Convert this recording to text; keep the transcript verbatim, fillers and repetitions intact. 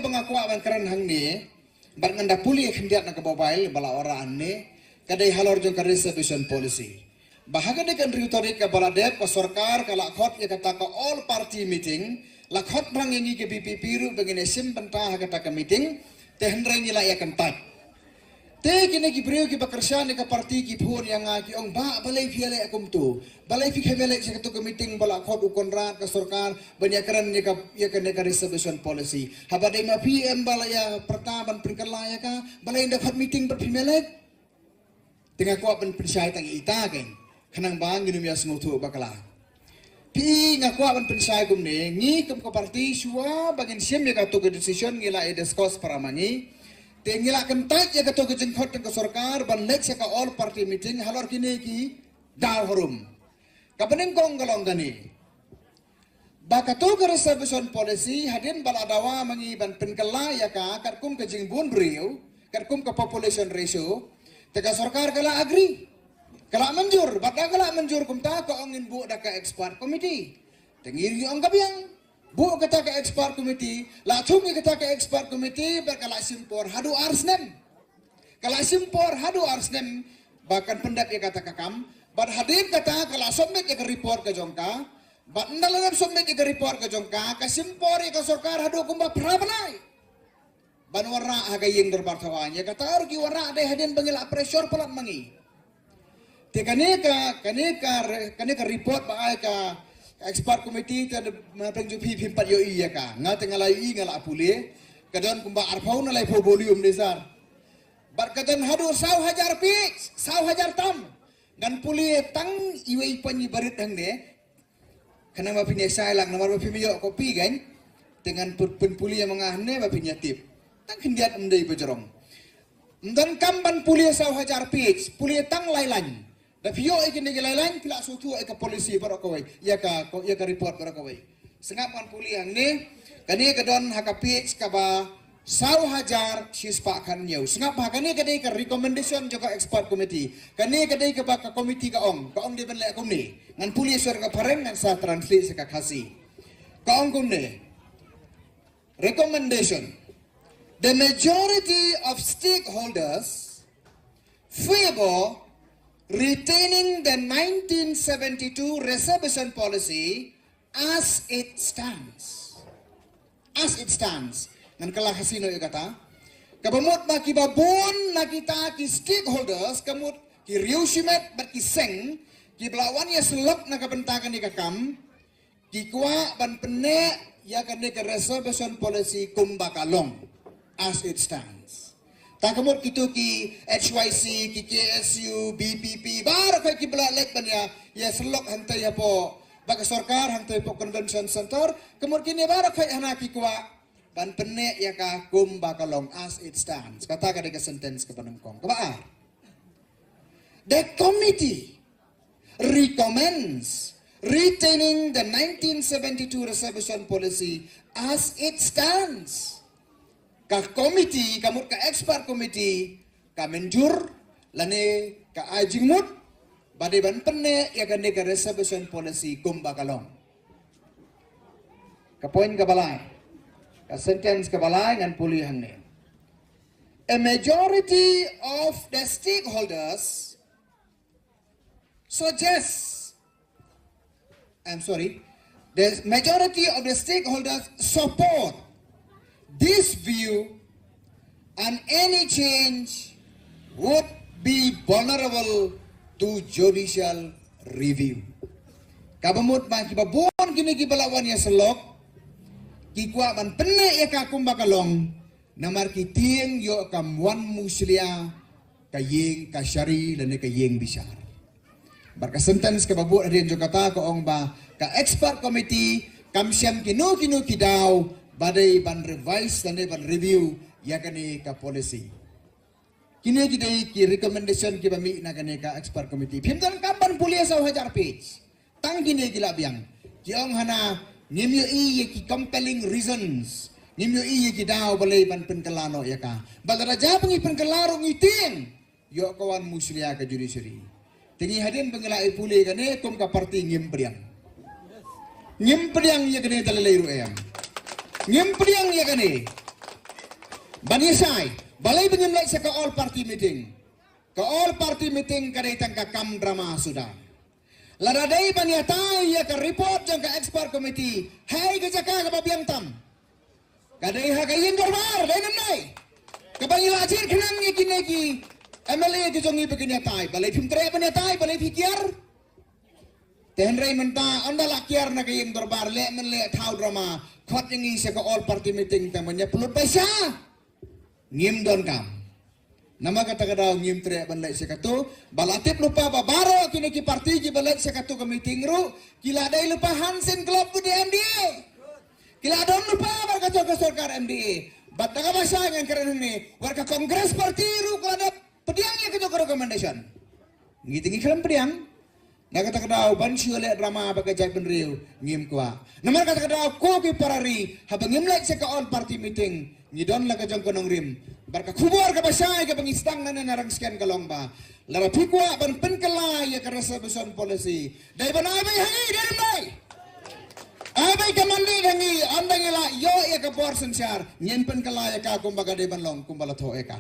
ba nga kwah ban kren hangne, bad ngan da pule khyndiat na ka mobile ba la ora hangne, ka dei halor jong ka reservation policy. Ba ha kane ka hynriew tarik kaba la dep, ka sorkar ka la khot ïa kata ka all party meeting, la khot rang ïa ngi ka V P P ruh ba ngin ïa shim bynta ha kata ka meeting, te hynrei ngi la ïa kyntait. Te kine ki briew kiba kyrshan ïa ka party ki phone ïa nga, ki ong, "Bah, balei phi ïaleh kumto? Balei phi khlem ïaleh sha kato ka meeting ba la khot u Conrad, ka sorkar, ban ïa kren ïa ka, ïa kane ka reservation policy? Haba dei ma phi em ba la ïa pyrta ban pynkylla ïa ka, balei ynda khot meeting pat phim ïaleh?" Te nga kwah ban pynshai tang ïa ita keiñ, khnang ba ngin ym ïa sngewthuh bakla. Phi, nga kwah ban pynshai kumne, ngi kum ka party shuwa ba ngin shim ïa kato ka decision ngi la ïa discuss para ma ngi. Te ngi la kyntait ïa kato ka jingkhot jong ka sorkar ban leit sha ka all party meeting halor kine ki daw harum. Kaba nyngkong ka long kane, ba kato ka reservation policy hadien ba la dawa ma ngi ban pynkylla ïa ka katkum ka jingbun briew, katkum ka population ratio, te ka sorkar ka la agree, ka la mynjur. Bad da ka la mynjur kumta, ka ong ngin buh da ka expert committee. Te ngi ruh ngi ong ka biang, buh kata ka expert committee. La thung ïa kata ka expert committee bad ka la shim por haduh ar snem. Ka la shim por haduh ar snem ba kan pyndep ïa kata ka kam. Bad hadien kata ka la submit ïa ka report ka jong ka. Bad ynda la dep submit ïa ka report ka jong ka, ka shim por ïa ka sorkar haduh kumba phra bnai ban wanrah ha ka ïing dorbar thawaiñ. Ïa kata ruh ki wanrah dei hadien ba ngi la pressure palat ma ngi. Te kane ka, kane ka re-, kane ka report ba ai ka, ka expert committee te, ma peng ju phi phim pat ïohi ïa ka. Nga te nga la ïohi, nga la pule. Ka don kumba arphew ne laiphew volume ne sir. Bad ka don haduh saw hajar page, saw hajar tam. Ngan pule tang iwei pan i barit hangne. Khnang ba phin ïa shai lang, namar ba phim ïoh copy keiñ. Te ngan pyn-, pynpule ïa ma nga hangne ba phin ïa tip. Tang khyndiat ym dei ba jrong. Ym don kam ban pule saw hajar page, pule tang lai lain. Da phi ïoh ïa kine ki lai lain, phi la sngewthuh ïa ka policy baroh kawei, ïa ka, ïa ka report baroh kawei. Sngap ngan pule hangne, kane ka don ha ka page kaba saw hajar shispah khathynñiew. Sngap, ha kane ka dei ka recommendation jong ka expert committee. Kane ka dei kaba ka committee ka ong, ka ong dei ban leh kumne. Ngan pule shuwa ka phareng, ngan sa translate sha ka Khasi. Ka ong kumne. Recommendation. The majority of stakeholders favor retaining the nineteen seventy-two reservation policy as it stands. As it stands. Ngan kylla Khasi noh ïa kata. Kaba mut ba kiba bun na kita ki stakeholders, ka mut ki riewshimet bad ki seng, kiba la wan ïasyllok na ka bynta kane ka kam, ki kwah ban pynneh ïa kane ka reservation policy kumba ka long, as it stands. Ta ka mut kito ki H Y C, ki K S U, B P P, baroh khoit kiba la leit ban ïa, ïasyllok hangtei hapoh, ba ka sorkar hangtei hapoh Convention Center, ka mut kine baroh khoit hana ki kwah ban pynneh ïa ka kumba ka long, as it stands. Kata ka dei ka sentence kaba nyngkong. Kaba ar. The committee recommends retaining the nineteen seventy-two reservation policy as it stands. Ka committee, ka mut ka expert committee, ka mynjur, lane ka ai jingmut ba dei ban pynneh ïa kane ka reservation policy kumba ka long. Ka point kaba lai, ka sentence kaba lai ngan pule hangne. A majority of the stakeholders suggests, I'm sorry, the majority of the stakeholders support this view and any change would be vulnerable to judicial review. Kaba mut ba kiba bun kine kiba la wan ïasyllok, ki kwah ban pynneh ïa ka kumba ka long, namar ki tieng ïoh kam wan mushlia ka ïing kashari lane ka ïing bishar. Bad ka sentence kaba bud hadien jong kata ka ong ba ka expert committee kam shem kino kino ki daw ba dei ban revise lane ban review ïa kane ka policy. Kine ki dei ki recommendation kiba mih na kane ka expert committee. Phim donkam ban pule saw hajar page. Tang kine ki la biang. Ki ong hana, ngim ïohi ïa ki compelling reasons. Ngim ïohi ïa ki daw balei ban pynkylla noh ïa ka. Bad lada jia ba ngi pynkylla ruh ngi tieng, ïoh ka wan mushlia ka judiciary. Te ngi hadien ba ngi la ïa pule kane kum ka party ngim pdiang. Ngim pdiang ïa kane da lei lei ruh em. Ngim pdiang ïa kane. Ban ïa shai, balei ba ngim leit sha ka all party meeting? Ka all party meeting ka dei tang ka kam drama suda. Lada dei ban ïa tai ïa ka report jong ka expert committee, hei ka jaka kaba biang tam. Ka dei ha ka ïing dorbar, dei nam dei? Kaba ngi la jied khnang ïa kine ki M L A ki jong ngi ba kin ïa tai, balei phim treh ban ïa tai, balei phi kiar? Te hynrei mynta ynda la kiar na ka ïing dorbar, leh men leh thaw drama, khot ïa ngi sha ka all party meeting tang ban ïa pynlut paisa. Ngim don kam. Namar kata ka daw ngim treh ban leit sha katu, ba la tip lypa ba baroh kine ki party kiba leit sha katu ka meeting ruh ki la dei lypa Hansen Club bad M D A. Ki la don lypa bad katu ka sorkar M D A. Bad da kaba shai ngan kren hangne, wat ka Congress Party ruh ka la dep pdiang ïa katu ka recommendation. Ngi te ngi khlem pdiang. Na kata ka daw ban shu leh drama bad ka jaitbynriew ngim kwah. Namar kata ka daw ko ki para ri, haba ngim leit sha ka all party meeting, ngi don la ka jong ka nongrim. Bad ka khubor kaba shai kaba ngi sdang nangne na Rangshken ka long ba, lada phi kwah ban pynkylla ïa ka reservation policy, dei ban ai beit ha ngi, dei ban ai. Ai beit ka mandate ha ngi, ynda ngi la ïoh ïa ka bor synshar, ngin pynkylla ïa ka kumba ka dei ban long, kumba la thoh ïa ka.